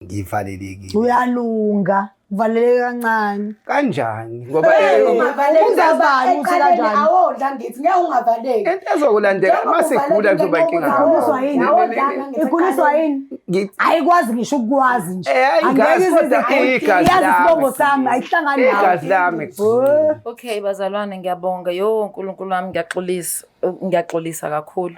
Ngivalelekile. Uyalunga, uvaleleke kancane. Kanjani? Ngoba Ungabani ukuthi kanjani? Awodla ngithi ngeke ungavaleki. Into ezokulandela uma sigula kuzoba inkinga. Ikhuliswa yini? Ikhuliswa yini? Ayikwazi ngisho ukukwazi nje. Ayingazi Angeke kodwa ize igazi iyazi lami. isibongo sami ayihlangani nawe. Igazi lami. Okay bazalwane ngiyabonga. Yo uNkulunkulu wami ngiyaxolisa. Ngiyaxolisa kakhulu.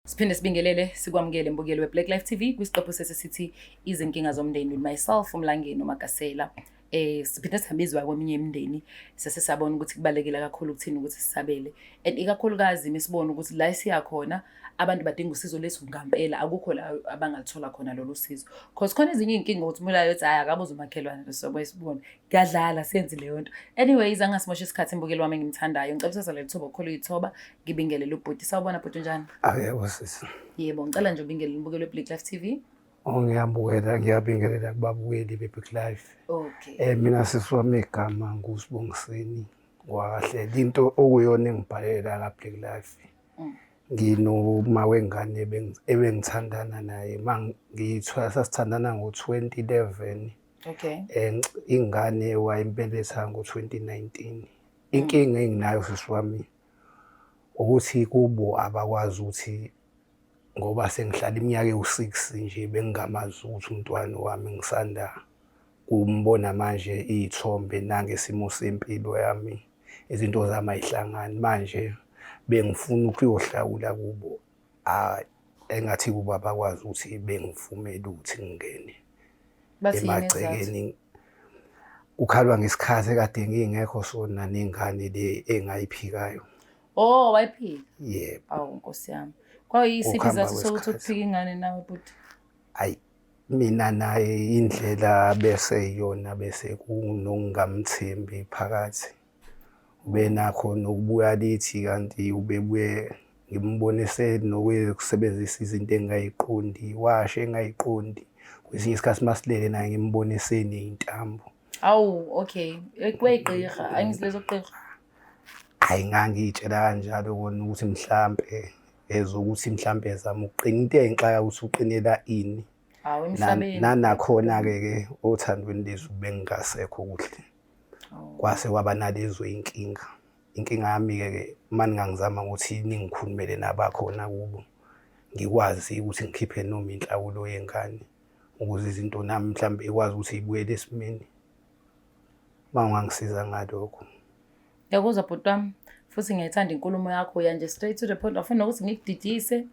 Siphinde sibingelele sikwamukele mbukeli weBlack Life TV kwisiqephu sesisithi izinkinga zomndeni with myself uMlangeni uMagasela. Siphinde sihambizwa kweminye imindeni sase sabona ukuthi kubalekile kakhulu ukuthini ukuthi sisabele and ikakhulukazi mesibona ukuthi la esiya khona abantu badinga usizo lethu ngampela akukho la abangalithola khona lolu sizo cause khona ezinye iy'nkinga ukuthi umulayo uthi hhayi akabuze umakhelwane sobo isibona kuyadlala senzi leyo nto anyways angasimosha isikhathi imbukeli wami engimthandayo ngicela usasa leli thuba okukhulu uyithoba ngibingelele ubhuti. Sawubona bhuti, unjani? Ayebo sisi. Yebo, ngicela nje ubingelele umbukeli we-Black Life TV. Oh ngiyabukela, ngiyabingelela kubabukeli be-Black Life. Okay. Mina sisi wami igama nguSibongiseni Ngwakahle. Into okuyona engibhalela ka Black Life. Nginoma wengane ebengithandana naye mangiyithola sasithandana ngo-2011. Okay. Ingane wayimbeletha ngo-2019. Inkinga enginayo sisi wami ukuthi kubo abakwazi ukuthi ngoba sengihlala iminyaka ewu-6 nje bengingamazi ukuthi umntwana wami ngisanda kumbona manje iy'thombe nangesimo sempilo yami izinto zami ayihlangani manje bengifuna ukuyohlawula kubo engathi kubo abakwazi ukuthi bengivumele ukuthi ngingene emagcekeni. Kukhalwa ngesikhathi ekade ngingekho sona nengane le engayiphikayo. Oh, wayiphika? Yebo. Awu Nkosi yami. Kwakuyisiphi Ukuhamba isizathu sokuthi kwesikhathi. uphike ingane nawe bhuti? Ayi mina naye indlela bese iyona bese kunokungamthembi phakathi. Ubenakho nokubuya lithi kanti ubebuye ngimbonise nokusebenzisa izinto engingayiqondi, washe engayiqondi. Kwesinye isikhathi masilele naye ngimbonise ney'ntambo. Awu, okay. Kweyigqirha, angithi gqirha. Hhayi ngangiy'tshela kanjalo kona ukuthi mhlampe ezokuthi mhlampe ezama ukuqina. Into eyayingixaka ukuthi uqinela ini. Hawu emhlabeni. Nanakhona-ke ke othandweni lethu bengingasekho kuhle. Kwase kwaba nalezo iy'nkinga. Inkinga yami-ke ke uma ningangizama ukuthi ningikhulumele nabakhona kubo, ngikwazi ukuthi ngikhiphe noma inhlawulo yengane ukuze izinto nami mhlampe ikwazi ukuthi ibuyele esimeni. Uma ungangisiza ngalokho. Ngiyakuzwa bhuti wami futhi ngiyayithanda inkulumo yakho uya nje straight to the point awufuni nokuthi ngikudidise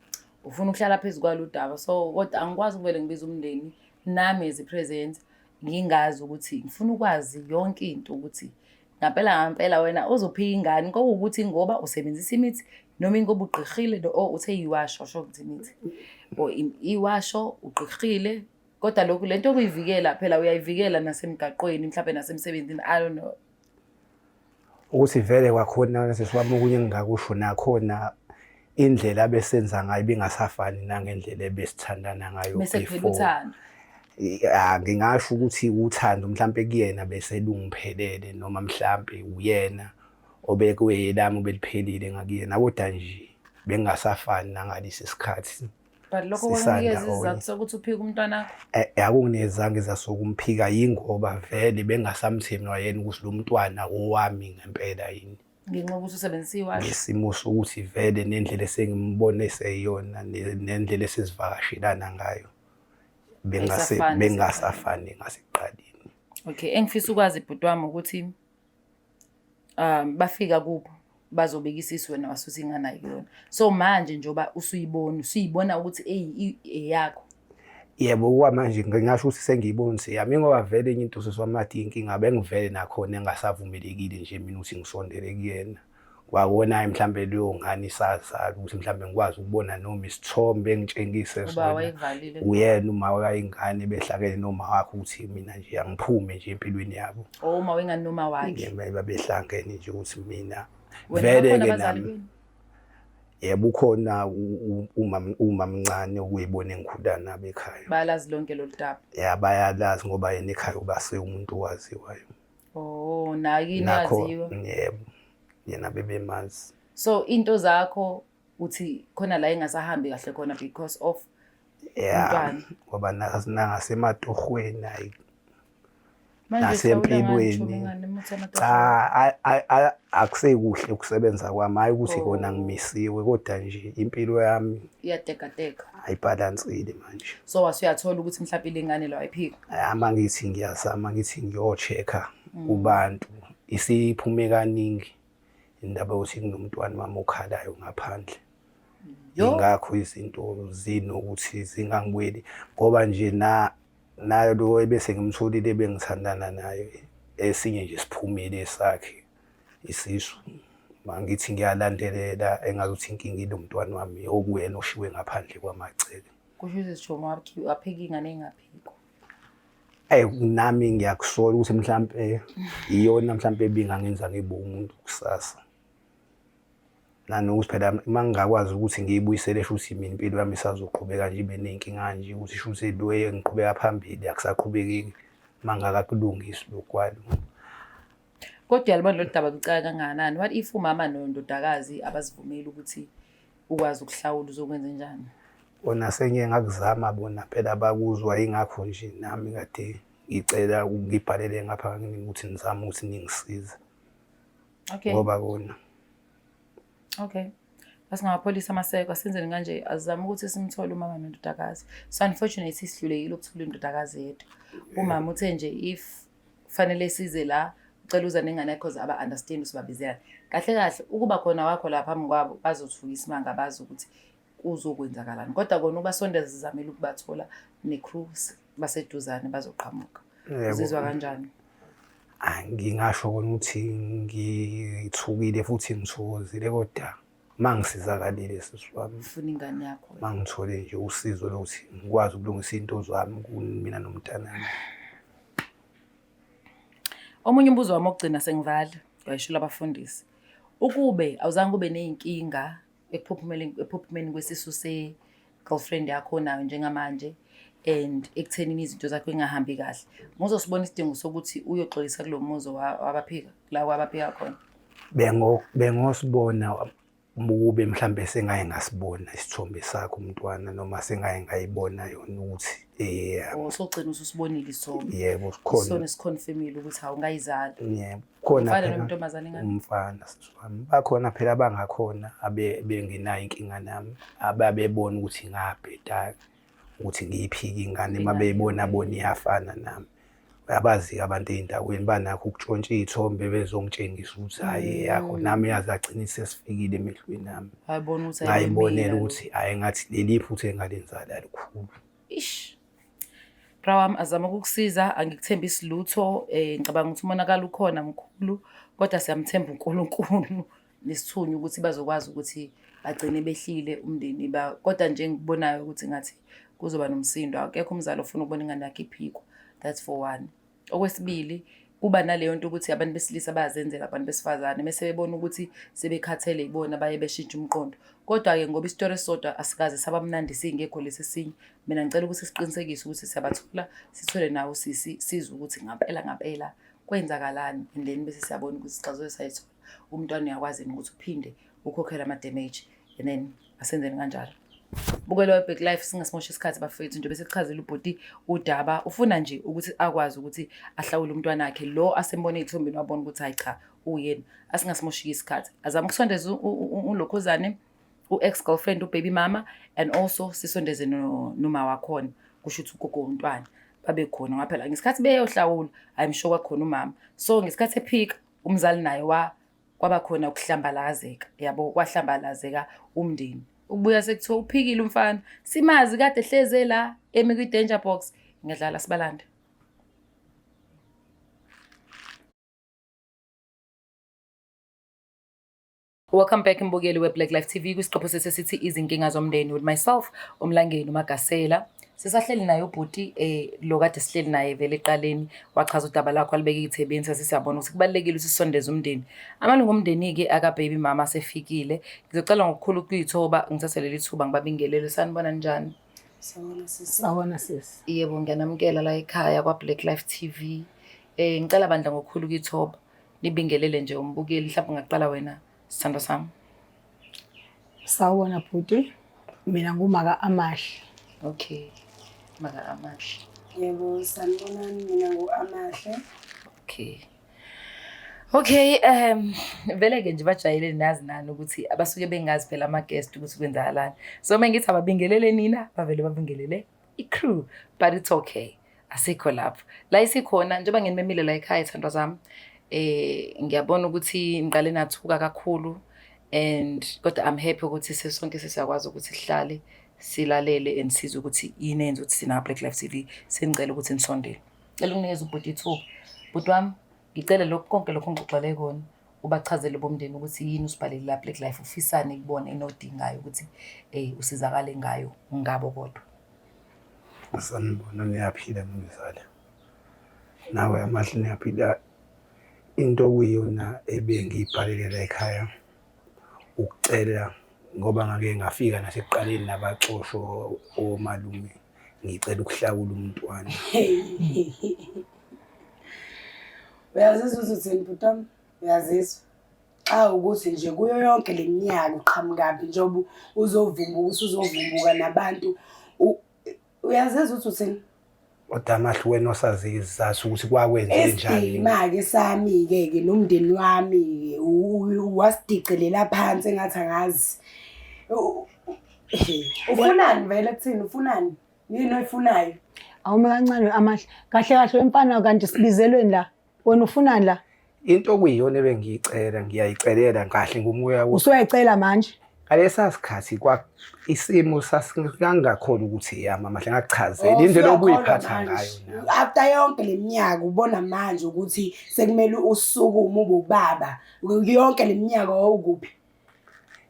ufuna ukuhlala phezu kwalo udaba so kodwa angikwazi ukuvele ngibize umndeni nami as i-present ngingazi ukuthi ngifuna ukwazi yonke into ukuthi ngampela ngampela wena uzophika ingane kokuwukuthi ngoba usebenzisa imithi noma ingoba ugqirhile or uthe iwasho sho ukuthi imithi or iwasho ugqirhile kodwa lokhu lento yokuyivikela phela uyayivikela nasemgaqweni mhlawumbe nasemsebenzini I don't know. Ukuthi vele kwakhona sisi wami okunye engingakusho nakhona indlela abesenza ngayo ibingasafani nangendlela ebesithandana ngayo Bese kuphela before. uthando. Ngingasho ukuthi uthando mhlampe kuyena bese lungiphelele noma mhlampe uyena obekwelami obeliphelile ngakuyena kodwa nje bengingasafani nangalesi sikhathi. But lokho Sisanda kwakunikeza isizathu okunye. sokuthi uphike umntwana wakho. Akunginezanga isizathu sokumphika yingoba vele bengingasamthembi kwayena ukuthi lo mntwana owami ngempela yini. Ngenxa yokuthi usebenzisa iwashi. Ngesimo sokuthi vele nendlela esengimubone eseyiyona nendlela esizivakashelana ngayo Ayisafani bengasafani ngasekuqaleni. Okay, engifisa ukwazi bhuti wami ukuthi bafika kubo bazobika isisu wena wasuthi ingane ayikuyona. So manje njengoba usuyibona usuyibona ukuthi eyi eyakho. Yebo, kwamanje ngingasho ukuthi sengiyibona ukuthi eyami ngoba vele enye into sisi wami athi inkinga bengivele nakhona engasavumelekile nje mina ukuthi ngisondele kuyena. Kwakona mhlambe leyo ngane isazala ukuthi mhlambe ngikwazi ukubona noma isithombe engitshengise Uba sona. wayevalile. Uyena uma wayingane behlakene noma wakhe ukuthi mina nje angiphume nje empilweni yabo. Oh, uma wengane noma wakhe. Nje babehlangene nje ukuthi mina Wena vele bakhona ke abazali nami benu? Yebo, ukhona umamncane okuyibona engikhula nabo ekhaya. Bayalazi lonke lolu daba? Ya, bayalazi ngoba yena ekhaya ubase umuntu owaziwayo. Oh, nakini Nakho waziwa. yebo, yena bebemazi. So into zakho uthi khona la engasahambi kahle khona because of Ya, umntwana. ngoba nangasematohweni hayi. Manje Nasempilweni. Cha, akusekuhle ukusebenza kwami, hayi ukuthi kona ngimisiwe, kodwa nje impilo yami iyatekateka, ayibhalansile manje. So wasuyathola ukuthi mhlawumbe le ngane lo ayiphika. Ama ngithi ngiyazama ngithi ngiyo-check-a kubantu, isiphume kaningi indaba yokuthi kunomntwana wami okhalayo ngaphandle. Ingakho izinto zinokuthi zingangibuyeli, ngoba nje nayo lo ebese ngimtholile bengithandana naye, esinye nje siphumile sakhe isisu. Mangithi ngiyalandelela engazuthi inkinga ilo mntwana wami okuyena oshiwe ngaphandle kwamagceke. Kusho ukuthi sisho waphika ingane engaphikwa. Nami ngiyakusola ukuthi mhlampe iyona mhlampe ebingangenza ngibe umuntu kusasa. Nanokuthi phela uma ngingakwazi ukuthi ngiyibuyisele shuthi mina impilo yami isazoqhubeka nje ibe ney'nkinga nje ukuthi shuthi lo engiqhubeka phambili akusaqhubekeki uma ngingakakulungisi lokhu kwalo. Kodwa uyalibona lolu daba lucaka kangakanani? What if umama nondodakazi abazivumeli ukuthi ukwazi ukuhlawula, uzokwenza njani? Kona sengike ngakuzama bona phela bakuzwa, ingakho nje nami kade ngicela ngibhalele ngapha ukuthi nizame ukuthi ningisize. Ngoba kona. Okay. Asingawapholisa amaseko, asenzeni kanje, azame ukuthi simthole umama nondodakazi. So unfortunately sihlulekile ukuthola indodakazi yethu. Umama uthe nje if fanele size la, ucela uza nengane yakho cause aba understand usibabizelana. Kahle kahle ukuba khona kwakho la phambi kwabo bazothuka isimanga, bazi ukuthi kuzokwenzakalani. Kodwa kona ubasondeza sizamile ukubathola ne-crew baseduzane bazoqhamuka. Uzizwa kanjani? Ngingasho kona ukuthi ngithukile futhi ngithokozile, kodwa mangisizakalile sisi wami. Ufuna ingane yakho. Mangithole nje usizo lokuthi ngikwazi ukulungisa into zami kumina nomntanami. Omunye umbuzo wami wokugcina sengivala, ngayishilo abafundisi. Ukube awuzange ube ney'nkinga ekuphuphumeni kwesisu se-girlfriend yakho nayo njengamanje and ekuthenini izinto zakho ingahambi kahle, ngizosibona isidingo sokuthi uyoxolisa kulo muzi wabaphika, la kwabaphika khona? Bengosibona ukube mhlambe sengaye ngasibona isithombe sakho umntwana, noma sengaye ngayibona yona ukuthi Usogcina ususibonile isithombe. Yebo, sikhona. Sona siconfirmile ukuthi awungayizali. Yebo, khona Umfana phela noma intombazane ingane? Umfana sisi wami. Bakhona phela abangakhona abebengenayo inkinga nami, ababebona ukuthi ngabheda ukuthi ngiyiphike ingane, uma beyibona bona iyafana nami. Uyabazi-ke abantu ey'ndaweni banakho ukutshontsha iy'thombe bezongitshengisa ukuthi hhayi eyakho, nami yaze agcine sesifikile emehlweni ami. Wayibona ukuthi Ngayibonela ayibonile ukuthi hhayi ngathi leli phutha engalenza likhulu. Ish. Bra wami azama ukukusiza, angikuthembisi lutho, ngicabanga ukuthi umonakalo ukhona mkhulu, kodwa siyamthemba uNkulunkulu nesithunywa ukuthi bazokwazi ukuthi bagcine behlile umndeni ba, kodwa nje ngikubonayo ukuthi ngathi kuzoba nomsindo, akekho umzali ofuna ukubona ingane yakhe iphikwa. That's for one. Okwesibili, kuba naleyo nto ukuthi abantu besilisa bayazenzela abantu besifazane, mese bebona ukuthi sebekhathele yibona baye beshintshe umqondo. Kodwa-ke ngoba isitori esisodwa asikaze saba mnandi singekho lesi esinye, mina ngicela ukuthi siqinisekise ukuthi siyabathola, sithole nawo sisi, sizwe ukuthi ngampela ngampela kwenzakalani, and then bese siyabona ukuthi sixazulule sayithola. Umntwana uyakwazi yini ukuthi uphinde ukhokhele ama-damage, and then asenzeni kanjalo. Bukela we-Black Life, singasimosha isikhathi bafethu, nje bese kuchazela ubhuti udaba, ufuna nje ukuthi akwazi ukuthi ahlawule umntwana wakhe lo asembone ey'thombeni wabona ukuthi hayi cha uyena. Asingasimoshiki isikhathi, azame ukusondeza ulokhuzane u-ex-girlfriend, u-baby mama, and also sisondeze noma wakhona, kusho ukuthi ugogo womntwana babe khona, ngoba phela ngesikhathi beyohlawula I'm sure kwakhona umama. So ngesikhathi ephika umzali naye kwaba khona ukuhlambalazeka, yabo, kwahlambalazeka umndeni. Ukubuya sekuthiwa uphikile umfana, simazi kade ehleze la emi kwi-danger box. Ngiyadlala, sibalande. Welcome back mbukeli we-Black Life TV kwisiqephu sesithi izinkinga zomndeni with myself umlangeni uMagasela. Sisahleli naye ubhuti lo kade sihleli naye vele eqaleni, wachaza udaba lakho alibeke iy'thebeni, sase siyabona ukuthi kubalulekile ukuthi sisondeze umndeni. Amalungu omndeni-ke aka-baby mama asefikile. Ngizocela ngokukhulu ukuyithoba ngithathe leli thuba ngibabingelele. Sanibona, njani? Sawona sisi. Sawona sisi. Yebo, ngiyanamukela la ekhaya kwa-Black Life TV. Ngicela bandla ngokukhulu ukuyithoba nibingelele nje umbukeli, mhlawumbe ungaqala wena sithandwa sami. Sawubona bhuti. Mina ngumaka Amahle. Okay. Maka Amahle. Yebo, sanibonani, mina ngu-Amahle. Okay. Okay, vele ke nje bajayele nazi nani ukuthi abasuke bengazi phela ama guest ukuthi kwenzakalani. So mengithi ababingelele nina, bavele babingelele i-crew, but it's okay. Asikho lapho. La isikhona njengoba nginimemile la ekhaya thandwa zami. Ngiyabona ukuthi niqale nathuka kakhulu and kodwa I'm happy ukuthi sesonke sesiyakwazi ukuthi sihlale silalele and sizwe ukuthi yini eyenza ukuthi sina Black Life TV sengicela ukuthi nisondele. Cela ukunikeza ubhuti ithuba. Bhuti wami, ngicela lokhu konke lokhu ongixoxele kona ubachazele bomndeni ukuthi yini usibhalele la Black Life, ufisani kubona enodingayo ukuthi usizakale ngayo ngabo kodwa. Sanibona, niyaphila mzala. Nawe Amahle niyaphila. Into okuyiyona ebengiyibhalele la ekhaya ukucela, ngoba ngake ngafika nasekuqaleni nabaxoshwa omalume, ngicela ukuhlawula umntwana. Uyazizwa ukuthi uthini bhuti wami? Uyazizwa? Xa ukuthi nje kuyo yonke le minyaka uqhamukaphi njengoba uzovumbuka usuzovumbuka nabantu, uyazizwa ukuthi uthini? Kodwa Amahle wena osaziyo isizathu ukuthi kwakwenze njani. Isidima-ke sami-ke ke nomndeni wami-ke wasidicelela phansi engathi angazi. Ufunani vele kuthini? Ufunani? Yini oyifunayo? Awume kancane Amahle. Kahle kahle wemfana kanti sibizelweni la. Wena ufunani la? Into okuyiyona ebengiyicela, ngiyayicelela kahle ngomoya wo. Usuyayicela manje? Ngalesa sikhathi kwa isimo sasingangakhona ukuthi eyami Amahle, ngakuchazela Oh, indlela usuyakholwa obuyiphatha manje. ngayo nawe. After yonke le minyaka ubona manje ukuthi sekumele usukume ube ubaba. Yonke le minyaka wawukuphi?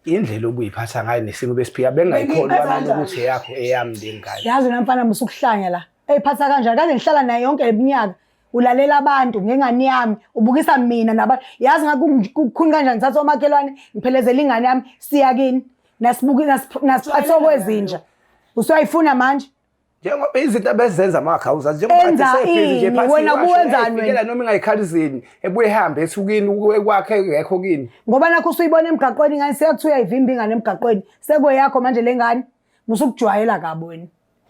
Indlela obuyiphatha ngayo nesimo besiphila bengayikholwa Bengiyiphatha mina kanjani? ukuthi eyakho eyami le ngane. Yazi wena mfana musukuhlanya la. Eyiphatha kanjani? Kade ngihlala naye yonke le minyaka. Ulalela abantu ngengane yami, ubukisa mina nabantu. Yazi ngakukhuni kanjani ngithatha omakhelwane ngiphelezela ingane yami siya kini. Nasibuki nasiphatha okwezinja. Usuyayifuna manje? Njengoba izinto abezenza amakhawuza njengoba Enza kade sebhizi nje ini? phansi Wena iwasho, kuwenzani eyifikela wena? noma ingayikhalizini ebuye ihambe ethukini kwakhe engekho kini. Ngoba nakho usuyibona emgaqweni ingane seyakuthiwa uyayivimba ingane emgaqweni. Sekweyakho manje le ngane. Musukujwayela kabi wena.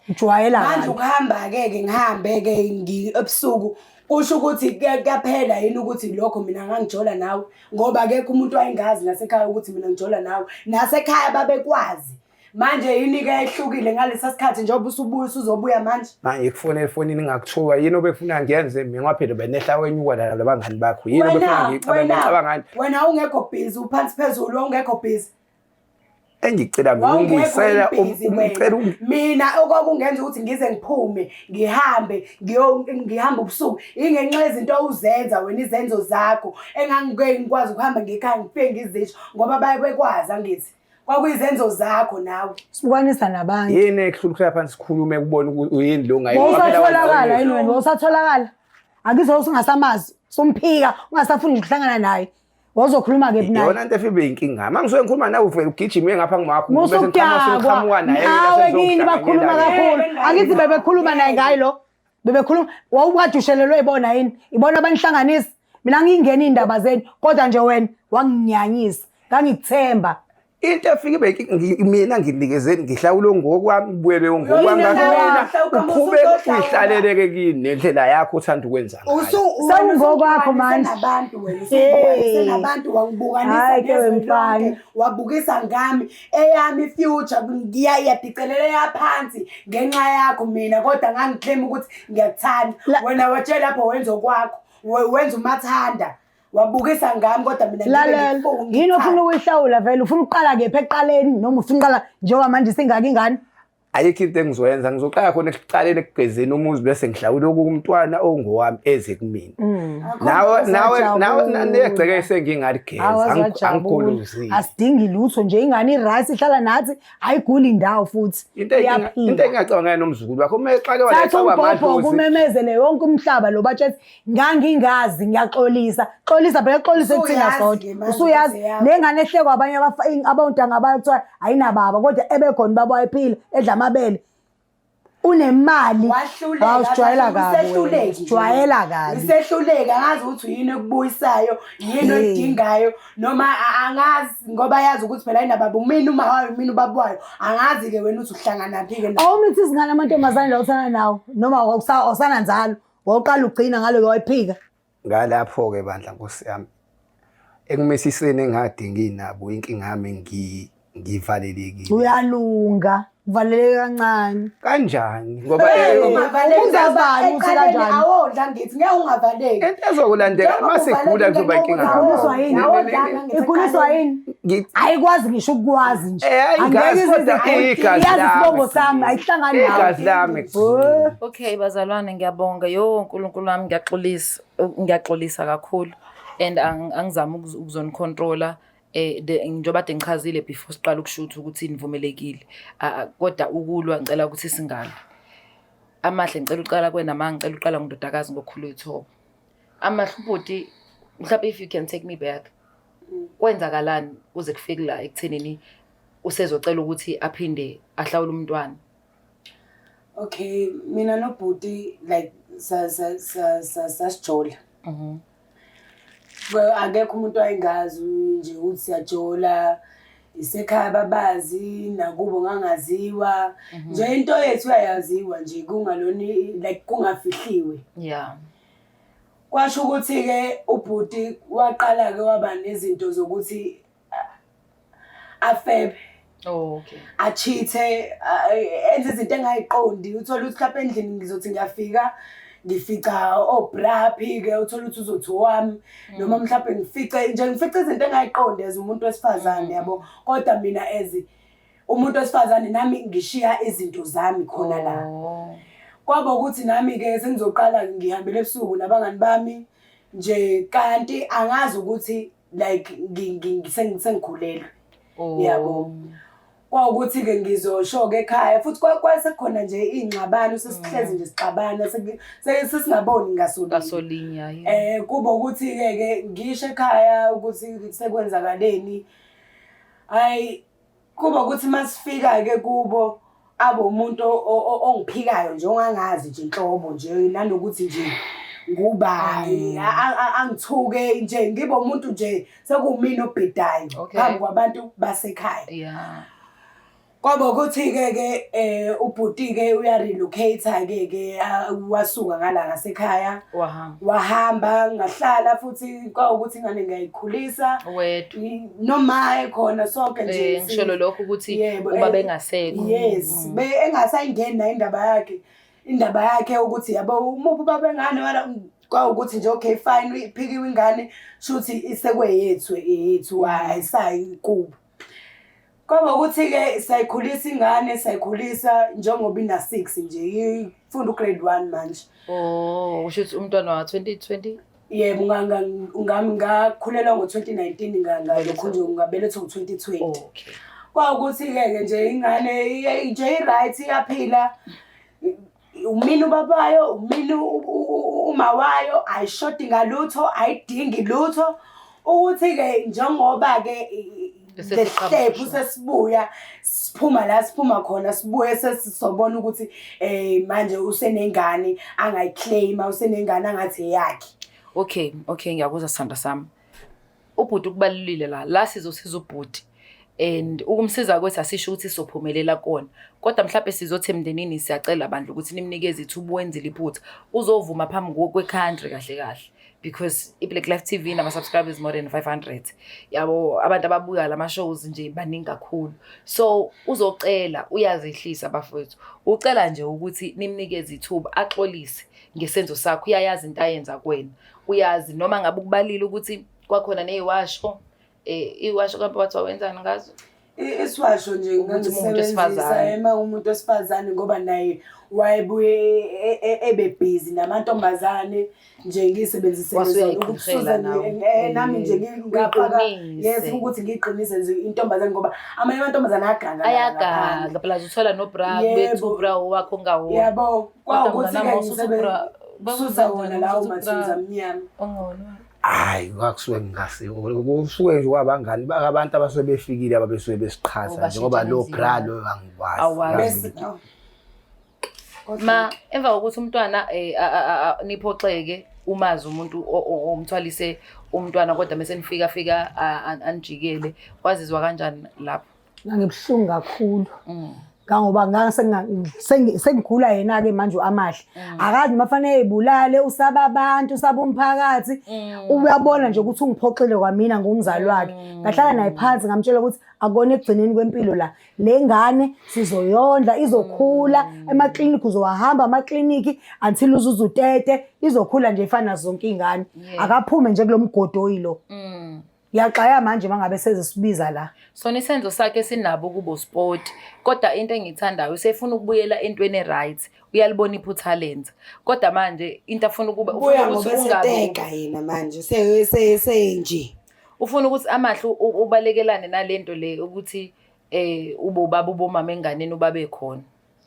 Ujwayela Manje kabi. ukuhamba-ke ke ngihambe-ke ebusuku kusho ukuthi kuyaphela yini ukuthi lokho mina ngangijola nawe, ngoba akekho umuntu wayengazi nasekhaya ukuthi mina ngijola nawe, nasekhaya babekwazi. Manje yini-ke ehlukile ngalesa sikhathi njengoba usubuya usuzobuya manje? Manje ngikufonela efonini ngingakuthuka, yini obefuna ngiyenze mina ngoba phela benehla wenyuka la nabangani bakho, yini obefuna ngiyicabange, ngicabangani? Wena ungekho busy, uphansi phezulu, wawungekho busy. Engicela mina Wawungekho ungibuyisela, busy wena. ungicela Mina okwakungenza ukuthi ngize ngiphume ngihambe ngihambe ubusuku ingenxa yezinto owuzenza wena, izenzo zakho engangike ngikwazi ukuhamba ngikhaya ngifike ngizisho ngoba baye bekwazi angithi kwakuyizenzo zakho nawe. Sibukanisa nabantu. Yini ekuhlula ukuhlala phansi sikhulume kubona ukuthi uyini lo ngayo? Wawusatholakala yini wena? Wawusatholakala? Akizwa usungasamazi, sumphika, ungasafuni nje ukuhlangana naye. Wawuzokhuluma kephi naye? Iyona into efike inkinga. Uma ngisuke ngikhuluma nawe uvele ugijime ngapha ngimakho. Bese Musukudakwa. ngiqhamuka naye Nawe kini bakhuluma kakhulu. Angithi bebekhuluma naye ngayi lo. Bebekhuluma wawukade ushelelwe ibona yini? Ibona abanihlanganisa. Mina ngingena iy'ndaba zenu kodwa nje wena wanginyanyisa. Ngangikuthemba. Into efike ibe mina nginikezeni ngihlawule ngokwami kubuyele ngokwami Yini ngakho na? mina uqhubeke uyihlaleleke kini nendlela yakho othanda ukwenza ngayo. Sewungokwakho manje. Nabantu wena Hey. usubukanise nabantu wangibukanisa Hhayi ke nezwe wemfana. lonke, wabukisa ngami eyami future ngiyadicelela yaphansi ngenxa yakho mina, kodwa ngangiclaim ukuthi ngiyakuthanda. Wena watshela lapho wenza okwakho, wenza umathanda. Wabukisa ngami kodwa mina ngibe Lalela, ngifuna yini ofuna ukuyithanda. ukuyihlawula vele? Ufuna ukuqala kephi ekuqaleni noma ufuna ukuqala njengoba manje singaka ingane? Ayikho into engizoyenza, ngizoqala khona ekuqaleni ekugezeni umuzi bese ngihlawula okumntwana ongowami eze kumina. Nawe nawe nawe negceke esengingaligeza angigolozile. Asidingi lutho nje ingane i-right ihlala nathi ayiguli indawo futhi. Into into engingacabanga nomzukulu wakho uma exake Thatha umbhobho kumemezele yonke umhlaba lo batshela ngangingazi ngiyaxolisa xolisa phela xolisa kuthina sodwa usuyazi le ngane ehlekwa abanye abontanga bayo kuthiwa ayinababa kodwa ebekhona ubaba wayephila edla amabele unemali. Wahluleka, Hawu, sijwayela kabi wena, sijwayela kabi. Isehluleki, angazi ukuthi yini ekubuyisayo, yini oyidingayo noma angazi ngoba yazi ukuthi phela ayinababa, umina uma wayo, umina ubaba wayo. Angazi-ke wena ukuthi uhlanganaphi-ke naye. Awumithi izingane amantombazane la uthanda nawo noma awusananzalo, wawuqala ugcina ngalo wayiphika. Ngalapho-ke bandla nkosi yami, ekumisiseni engade nginabo inkinga yami ngivalelekile. Uyalunga, uvaleleke kancane. Kanjani? Ngoba Ungabani ukuthi kanjani? Awondla ngithi ngeke ungavaleki. Into ezokulandela uma sigula kuzoba inkinga. Ikhuliswa yini? Ikhuliswa yini? Ayikwazi ngisho ukukwazi nje. Ayingazi kodwa igazi lami. Iyazi isibongo sami, ayihlangani nawe. Igazi lami. Okay bazalwane ngiyabonga. Yo uNkulunkulu wami ngiyaxolisa, ngiyaxolisa kakhulu and angizami ukuzonicontrola njengoba kade ngichazile before siqala ukushutha ukuthi nivumelekile. Kodwa ukulwa ngicela ukuthi singalwi. Amahle ngicela uqala kwena ma ngicela uqala ngondodakazi ngokukhulu ithoba. Amahle ubhuti mhlawumbe if you can take me back. Kwenzakalani kuze kufike la ekuthenini usezocela ukuthi aphinde ahlawule umntwana? Okay, mina nobhuti like sa sa sa sa sasijola. Well, akekho umuntu owayengazi nje ukuthi siyajola. Isekhaya babazi nakubo ngangaziwa. Nje into yethu yayaziwa nje kungaloni like kungafihliwe. Kwasho ukuthi-ke ubhuti waqala-ke waba nezinto zokuthi afebe. Oh, okay. Achithe, enze izinto engayiqondi. Uthole ukuthi mhlawumbe endlini ngizothi ngiyafika ngifica obraphi-ke, uthole ukuthi uzothi owami. Noma mhlawumbe ngifice nje ngifice izinto engayiqondi as umuntu wesifazane yabo. Kodwa mina as umuntu wesifazane nami ngishiya izinto zami khona la. Kwaba ukuthi nami-ke sengizoqala ngihambele ebusuku nabangani bami nje kanti angazi ukuthi like sengikhulelwe. Yabo. Kwawukuthi-ke ngizosho-ke ekhaya futhi kwasekukhona nje iy'ngxabano sesihlezi nje sixabana sesingaboni ngasolinye. Ngasolinye, yeah. Kuba ukuthi-ke ke ngisho ekhaya ukuthi sekwenzakaleni. Hhayi kuba ukuthi masifika-ke kubo abe umuntu ongiphikayo nje ongangazi nje nhlobo nje nanokuthi nje ngubani angithuke nje ngibe umuntu nje sekuwumina obhedayo phambi kwabantu basekhaya. Kwaba ukuthi-ke ke ubhuti-ke uya-relocate-ke ke wasuka ngala ngasekhaya. Wahamba. Wahamba ngahlala futhi kwawukuthi ingane ngiyayikhulisa. Wedwa. Noma ekhona sonke nje. Ngisholo lokho ukuthi uba bengasekho. Yes, engasayingeni nayo indaba yakhe. Indaba yakhe ukuthi yabo umuphi ubaba wengane wala kwawukuthi nje okay fine iphikiwe ingane shuthi isekweyethu yethu ayisayi kubo. Kwaba ukuthi-ke sayikhulisa ingane sayikhulisa njengoba ina-6 nje ifunda u-grade 1 manje. Oh, usho ukuthi umntwana wa 2020? Yebo, ngakhulelwa ngo-2019 ngalokhu nje ngabelethwa ngo-2020. Okay. Kwawukuthi-ke ke nje ingane nje i-right iyaphila. Umina ubabayo, umina uma wayo, ayishodi ngalutho, ayidingi lutho. Ukuthi-ke njengoba-ke lesiqephu sesibuya siphuma la siphuma khona sibuye sesisobona ukuthi manje usenengane angayiclaima, usenengane angathi eyakhe. Okay, okay ngiyakuzwa sithandwa sami. Ubhuti ukubalulile la, la sizosiza ubhuti and ukumsiza kwethu asisho ukuthi sizophumelela kona. Kodwa mhlawumbe sizothi emndenini siyacela bandla ukuthi nimnikeze ithuba wenzile iphutha. Uzovuma phambi kwe-country kahle kahle. Because i-Black Life TV nama-subscribers more than 500. Yabo abantu ababuka lama shows nje baningi kakhulu. So uzocela uyazehlisa bafowethu. Ucela nje ukuthi nimnikeze ithuba axolise ngesenzo sakho. Uyayazi into ayenza kuwena. Uyazi noma ngabe ukubalile ukuthi kwakhona neziwasho iwasho kambe wathi wawenzani ngazo? Isiwasho nje Ukuthi umuntu ngangisebenzisa wesifazane. ema umuntu wesifazane ngoba naye wayebuye ebe busy namantombazane nje ngiyisebenzisele Wase zona uyayiqhirhela ukususa nawe. nami nje ngingafaka Uyiqinise. yes ukuthi ngiyiqinise nje intombazane ngoba amanye amantombazane ayaganga la Ayaganga ngaphandle. plus uthola nobra Yebo. bethu bra wakho ongawona. Yabo, Kodwa kwawukuthi mngani ke wami, wawusuthi ubra- ngisusa wona lawo wawusuthi ubra- mathunzi amnyama. Ongona. Hayi, kwakusuke ngingasiko. Kusuke nje kwabangani abantu abasuke befikile ababesuke besiqhatha nje ngoba lo bra lo angikwazi. Awazi. Bese oh. Kodwa- Ma emva kokuthi umntwana niphoxeke umazi umuntu omthwalise umntwana kodwa mase nifika fika anijikele wazizwa kanjani lapho? Ngangibuhlungu kakhulu. Kangoba sengikhula yena-ke manje u-Amahle. Akazi noma fanele ey'bulale, usaba abantu, usaba umphakathi. Uyabona nje ukuthi ungiphoxile kwamina ngumzali wakhe. Ngahlala naye phansi ngamtshela ukuthi akukona ekugcineni kwempilo la. Le ngane sizoyondla, izokhula, emaklinikhi uzowahamba amaklinikhi until uzuze utete, izokhula nje ifana nazo zonke iy'ngane. Akaphume nje kulo mgodoyi lo. Ngiyaxaya manje mangabe sezisibiza la. Sona isenzo sakhe sinabo kubo sport kodwa into engiyithandayo usefuna ukubuyela entweni e-right, uyalibona iphutha alenza kodwa manje into afuna ukuba Buya ufuna ukuthi ngoba ungabi eseteka yena manje se nje. Ufuna ukuthi amahle ubalekelane nalento le ukuthi ube ubaba ube umama enganeni ubabe khona,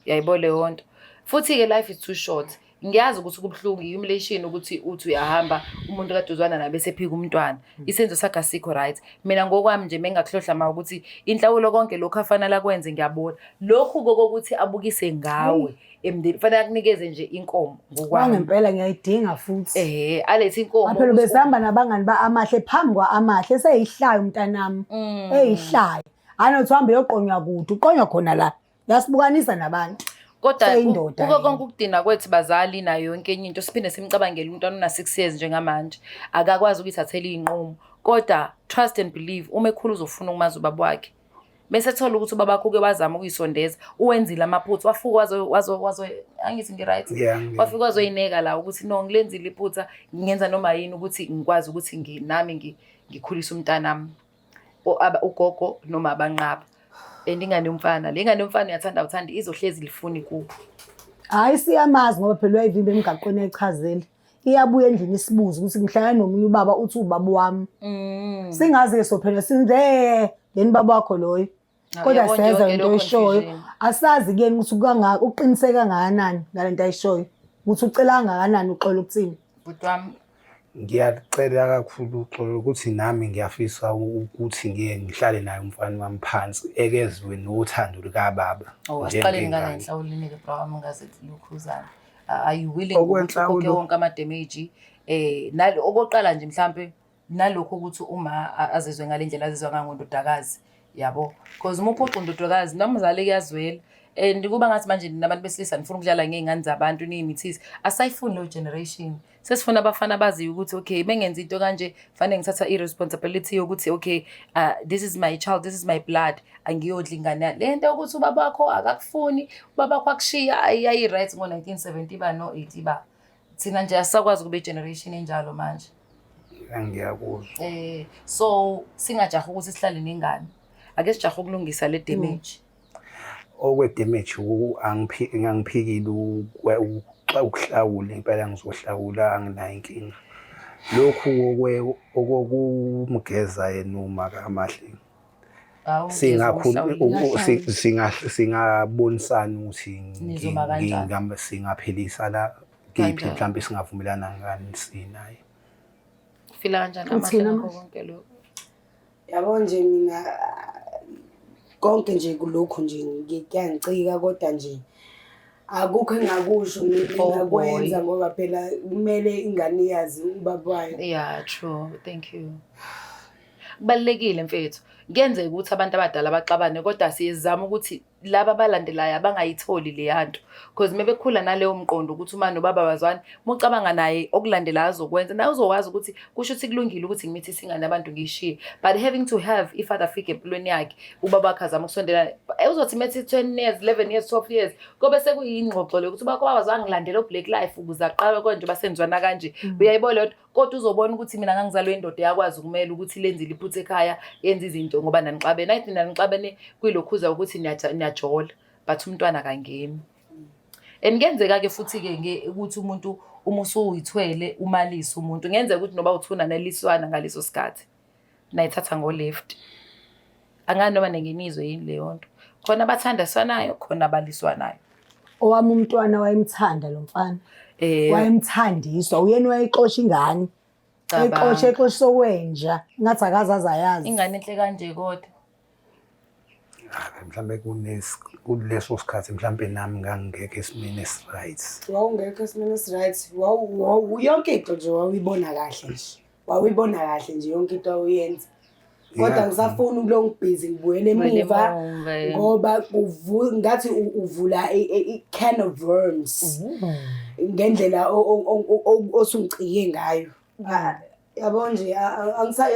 uyayibona leyo nto. Futhi-ke life is too short. Ngiyazi ukuthi kubuhlungu i-humiliation ukuthi uthi uyahamba umuntu kade uzwana naye bese ephika umntwana, isenzo sakhe asikho right. Mina ngokwami nje mengakuhlohla ma ukuthi inhlawulo konke lokhu afanele akwenze ngiyabona lokhu kokuthi abukise ngawe emndeni fanele akunikeze nje inkomo ngokwami. Kwangempela ngiyayidinga futhi. Alethe inkomo Phela ukuthi ubesihamba nabangani ba-Amahle phambi kwa-Amahle eseyihlayo umntanami. Eyihlayo. Hhayi nokuthi uhambe uyoqonywa kude, uqonywa khona la. Uyasibukanisa nabantu. Kodwa Seyindoda kuko yena. konke ukudina kwethu bazali nayo yonke enye into siphinde simcabangele umntwana una-6 years njengamanje akakwazi ukuyithathela iy'nqumo, kodwa trust and believe uma ekhula uzofuna ukumazi ubaba wakhe. Bese ethola ukuthi ubaba wakhe uke wazama ukuyisondeza, uwenzile amaphutha, wafika wazo wazo wazo angithi ngi-right? Yeah, ngi- Wafika wazoyineka la ukuthi no ngilenzile iphutha, ngingenza noma yini ukuthi ngikwazi ukuthi nami ngikhulise umntanami. Ugogo noma abanqaba. And ingane yomfana, le ngane yomfana uyathanda awuthandi izohlezi lifuni kubo. Hhayi siyamazi ngoba phela uyayivimba emgaqweni ayichazele. Iyabuya endlini isibuze ukuthi ngihlangana nomunye ubaba uthi ubaba wami. Singazi-ke sophela sinze yena ubaba wakho loyo. Kodwa Uyabona siyeza yonke into leyo oyishoyo. confusion. Asazi kuyena ukuthi uqiniseke kangakanani ngale nto ayishoyo. Ukuthi ucela kangakanani uxolo ukuthini. Bhuti wami. Ngiyacela kakhulu uxolo ukuthi nami ngiyafisa ukuthi ngiye ngihlale naye umfana wami phansi ekezwe nothando likababa. Oh, asiqaleni ngale njengengane. nhlawulo inike bra wami ngaze lukhuzana. Are you willing ukuthi Okwenhlawulo- ukhokhe wonke ama-damage? Nalo okokuqala nje mhlampe nalokho ukuthi uma azizwe ngale ndlela azizwa ngayo ngondodakazi, yabo. Because uma uphoxa undodakazi nomzali kuyazwela. And kuba ngathi manje nina abantu besilisa nifuna ukudlala ngey'ngane zabantu niy'mithise. Asayifuni leyo generation. Sesifuna abafana abaziyo ukuthi okay bengenza into kanje fanele ngithatha i-responsibility yokuthi okay this is my child, this is my blood, angiyodla ingane yami. Le nto yokuthi ubaba wakho akakufuni, ubaba wakho akushiya, ayi-right ngo-1970 ba no-80 ba. Thina nje asisakwazi ukuba i-generation enjalo manje. Ngiyakuzwa. So singajahi ukuthi sihlale nengane. Ake sijahe ukulungisa le damage. Okwe damage angiphikile ukuhlawula impela ngizohlawula anginayo inkinga. Lokhu okokumgeza yena uma kaMahle. Hawu, ugeza Singabonisana ukuthi Nizoma kanjani? singaphelisa la kephi Kanjani? mhlawumbe singavumelana ngani sinaye. Ufila kanjani Amahle Uthini ngakho Amahle? konke lokho? Yabo nje mina konke nje kulokhu nje kuyangicika kodwa nje akukho engakusho Oh, ngingakwenza boy. ngoba phela kumele ingane iyazi ubaba wayo. Yeah, true. Thank you. Kubalulekile mfethu. Kuyenzeka ukuthi abantu abadala baxabane kodwa siyezama ukuthi laba abalandelayo abangayitholi leya nto. Because uma bekhula naleyo mqondo ukuthi uma nobaba bazwani, uma ucabanga naye okulandelayo azokwenza, naye uzokwazi ukuthi kusho ukuthi kulungile ukuthi ngimithise ingane abantu ngiyishiye. But having to have i-father figure empilweni yakhe, ubaba wakhe azame ukusondela, uzothi methi 10 years, 11 years, 12 years, kobe sekuyingxoxo leyo ukuthi ubaba wakho wazangilandela o-Black Life ukuze aqale konje basenzwana kanje. Uyayibona leyo nto? Kodwa uzobona ukuthi mina ngangizalwe indoda eyakwazi ukumela ukuthi lenzile iphutha ekhaya, yenza izinto. into ngoba nanixabene. Ayithi nanixabene kwilokhuza ukuthi niyajola but umntwana akangeni. And kuyenzeka-ke futhi-ke ukuthi umuntu uma usuyithwele umalise umuntu. Kungenzeka ukuthi noba uthuna neliswana ngaleso sikhathi. Nayithatha ngo-left. Angazi noma nengenizwe yini leyo nto. Khona abathandiswanayo, khona abaliswanayo. Owami umntwana wayemthanda lo mfana. Wayemthandiswa, uyena wayexosha ingane. Exosha exosha okwenja, ngathi akaze aze ayazi. Ingane enhle kanje kodwa. Mhlambe kuleso sikhathi mhlambe nami ngangingekho esimeni esi-right. Wawungekho esimeni esi-right. Yonke into nje wawuyibona kahle nje. Wawuyibona kahle nje yonke into awuyenza. Kodwa ngisafuna ukulo ngibhizi ngibuyele emuva ngoba ngathi uvula i-can of worms ngendlela osungicike ngayo. Yabo nje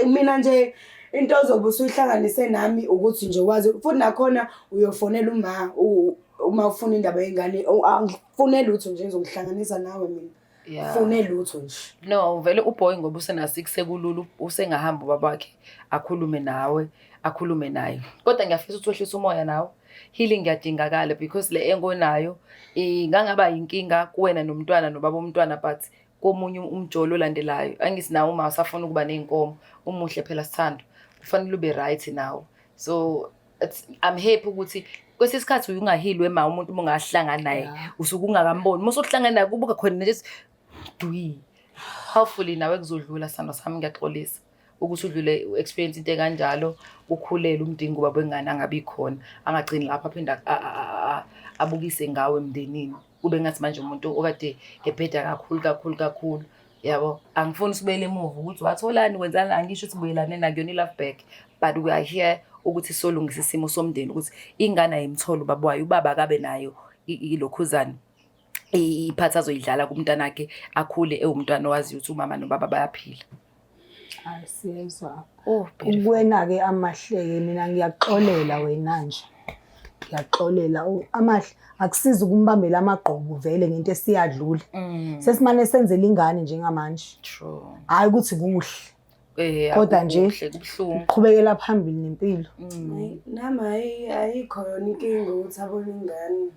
mina nje into ozobe usuyihlanganise nami ukuthi nje wazi futhi nakhona uyofonela uma uma ufuna indaba yengane angifune lutho nje ngizongihlanganisa nawe mina. Yeah. Fune lutho nje. No, vele uboy ngoba usena-six sekulula usengahamba ubaba wakhe akhulume nawe, akhulume naye. Kodwa ngiyafisa ukuthi wehlise umoya nawe. Healing iyadingakala because le engonayo ingangaba yinkinga kuwena nomntwana nobaba womntwana but komunye umjolo olandelayo. Angithi nawe uma usafuna ukuba ney'nkomo, umuhle phela sithandwa. Kufanele ube right nawe. So I'm happy ukuthi kwesinye isikhathi uye ungahilwe ma umuntu uma ungahlangani naye usuke ungakamboni. Uma usuhlangana naye kubuka khona nje dwi. Hopefully nawe kuzodlula sithandwa sami, ngiyaxolisa ukuthi udlule u-experience into ekanjalo, ukhulele umdingi ubaba wengane angabi khona, angagcini lapho aphinde abukise ngawe emndenini. Kube ngathi manje umuntu okade ebheda kakhulu kakhulu kakhulu. Yabo, angifuni sibuyele emuva ukuthi watholani wenzani, angisho ukuthi buyelane nakuyona i-love back, but we are here ukuthi solungisa isimo somndeni ukuthi ingane ayimthole ubaba wayo, ubaba akabe nayo ilokhuzane iphathi azoyidlala kumntanakhe akhule ewumntwana owaziyo ukuthi umama nobaba bayaphila. Hayi siyezwa. Oh, beautiful. Kuwena-ke Amahle-ke mina ngiyakuxolela wena nje. Ngiyakuxolela. Amahle akusizi ukumbambela amagqubu vele ngento esiyadlula. Sesimane senzela ingane njengamanje. True. Hhayi ukuthi kuhle. Kodwa nje Akukuhle, kubuhlungu. Qhubekela phambili nempilo. Nami ayikho yona inkinga ukuthi abone ingane.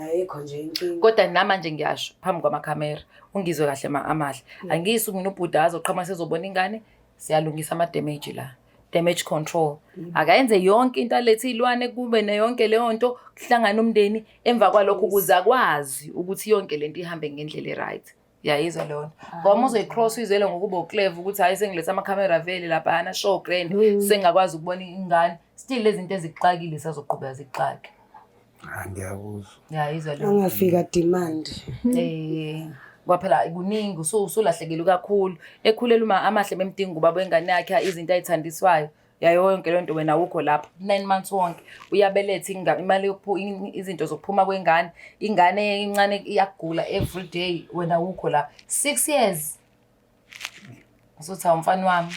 Ayikho nje inkinga. Kodwa namanje ngiyasho phambi kwamakhamera, ungizwe kahle ma Amahle. Angiyisuki mina ubhuda azoqhamuka sezobona ingane, siyalungisa ama-damage la. Damage control. Akayenze yonke into alethe iy'lwane kube neyonke leyo nto, kuhlangane umndeni, emva kwalokho ukuze akwazi ukuthi yonke lento ihambe ngendlela e-right. Uyayizwa leyo nto. Ngoba uma uzoyi-cross uyizwele ngokuba uclever ukuthi hhayi sengilethe amakhamera vele laphayana sure grand, sengingakwazi ukubona ingane. Still lezi zinto ezikuxakile zisazoqhubeka zikuxake. Ah, ngiyakuzwa. Uyayizwa leyo nto. Angafika demand. Ngoba phela kuningi usulahlekelwe kakhulu. Ekhulelwe uma Amahle bemdinga ubaba wengane yakhe izinto ayithandiswayo. Yayo yonke leyo nto wena awukho lapho. 9 months wonke uyabeletha imali izinto zokuphuma kwengane. Ingane encane iyagula every day wena awukho lapho. 6 years. Usuthi awumfana wami.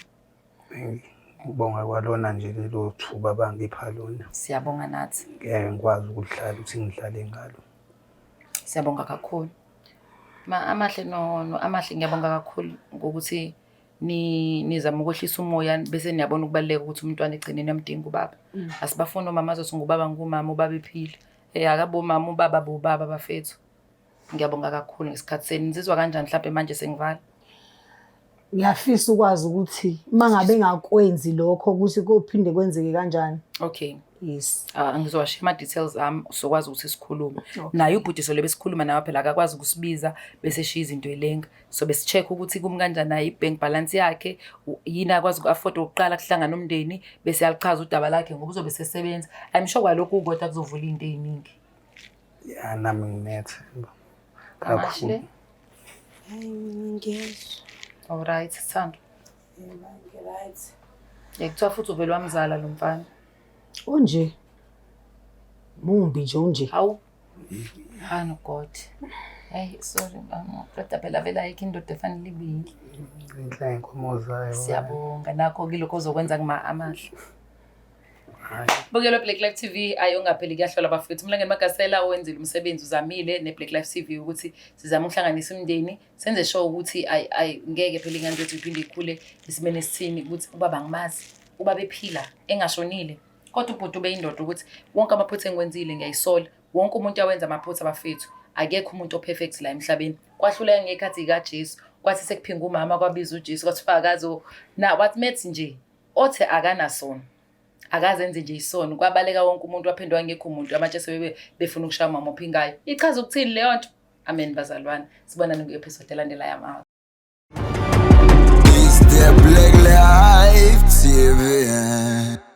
Ngibonga kwalona nje lelo thuba abangipha lona. Siyabonga nathi. Ngeke ngikwazi ukudlala ukuthi ngidlale ngalo. Siyabonga kakhulu. Ma Amahle no, no Amahle ngiyabonga kakhulu ngokuthi nizama ukwehlisa umoya bese niyabona ukubaluleka ukuthi umntwana egcineni uyamdinga ubaba. Asibafuni omama azothi ngubaba ngumama ubaba ephile. Akabo mama ubaba bobaba bafethu. Ngiyabonga kakhulu ngesikhathi senu. Nizizwa kanjani mhlampe manje sengivala? Ngiyafisa ukwazi ukuthi uma ngabe ngakwenzi lokho ukuthi kophinde kwenzeke kanjani. Okay. Yes. Ngizowashiya ama-details ami sokwazi ukuthi sikhulume. Naye ubhuti solo besikhuluma nawe phela akakwazi ukusibiza bese eshiya izinto elenga. So besi-check ukuthi kumi kanjani naye i-bank balance yakhe, yini akwazi uku-afford ukuqala kuhlangana umndeni bese yalichaza udaba lakhe ngoba uzobe sesebenza. I'm sure kwalokhu kodwa kuzovula izinto ey'ningi. Ya, nami nginethemba Amahle. kakhulu. Hayi mina ngiyezwa. All right, Sithando. Yebo, ngi-right. Kuthiwa futhi uvele wamzala lo mfana. Unje. Mumbi nje unje. Hawu. Hani God. Hey, sorry mama. Kodwa phela vele ayikho indoda efanele ibe yinhle. Inhle inkomo zayo. Siyabonga nakho kilokho ozokwenza kuma Amahle. Hhayi. Bukelo Black Life TV ayongapheli kuyahlola bafethu. Mlangeni Magasela wenzile umsebenzi uzamile ne Black Life TV ukuthi sizame ukuhlanganisa umndeni, senze sure ukuthi ay ay ngeke phela ingane zethu iphinde ikhule esimeni esithini ukuthi ubaba angimazi. Ubaba ephila engashonile. Kodwa ubhuti ubeyindoda ukuthi wonke amaphutha engiwenzile ngiyayisola. Wonke umuntu awenza amaphutha bafethu. Akekho umuntu operfect la emhlabeni. Kwahluleka ngekhathi kaJesu. Kwathi sekuphinga umama kwabiza uJesu kwathiwa akazo na wathi methi nje othe akanasono. Akazenze nje isono. Kwabaleka wonke umuntu waphendwa ngekho umuntu amatshe sebebe befuna ukushaya umama ophingayo. Ichaza ukuthini leyo nto? Amen bazalwane. Sibonane kwi-episode elandelayo ama. It's the Black Life TV.